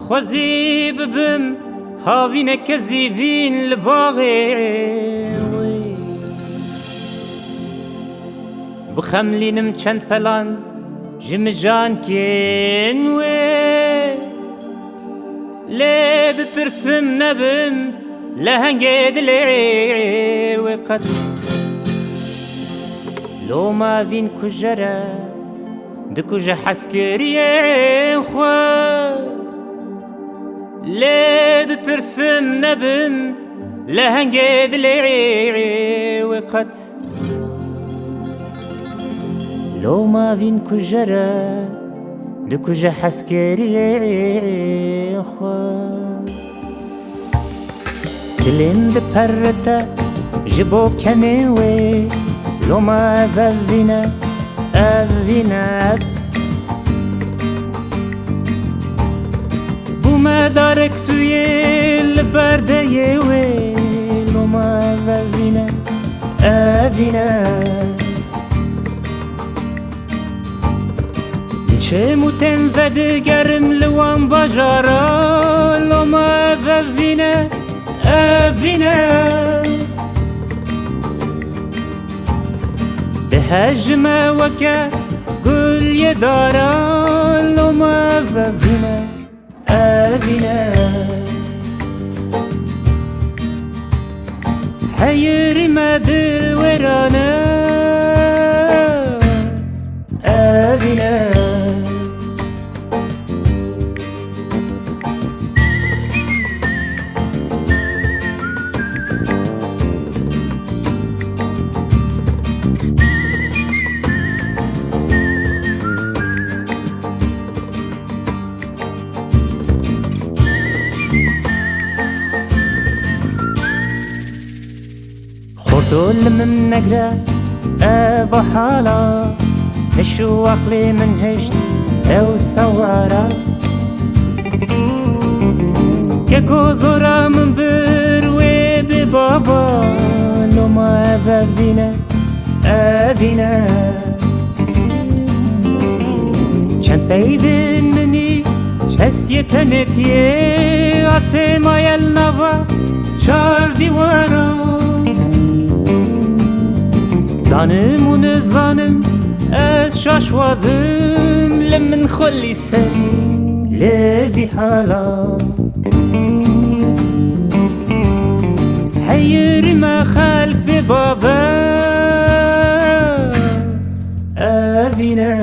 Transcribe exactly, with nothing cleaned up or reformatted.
Xwezî bibim havîneke zîvîn li baxê wê. Bixemlînim çend pelan ji mijankên wê. Lê ditirsim nebim lehengê dilê wê qet. Loma vîn kujere dikuje hezkiriyên xwe. Lê ditirsim nebim lehengê dilê wê qet. Loma vîn kujere dikuje hezkiriyên xwe. Dilê min diperrite ji bo kemên wê. Loma ev evîne, evîne. Bûme darek tu yê li berdeyê wê. Loma ev evîne, evîne. Çêm û tên vedigerim li wan bajara. Loma ev evîne, evîne. Dihejime weke gul yê dara. Loma ev evîne, evîne. Heyirî me dil wêrane, evîne. Xorto li min negre eva hala, hiş û aqlê min hişt ew sewara. Keko zora min bir wê bi baba, loma ev evîne, evîne. Çend peyvên minî hestiyê tenêtiyê, asê maye li nava çar dîwara. Zanim û nizanim ez şaşwazim, li min xwelî serî lê vî hala. Heyirî me xelk bê bave, evîne.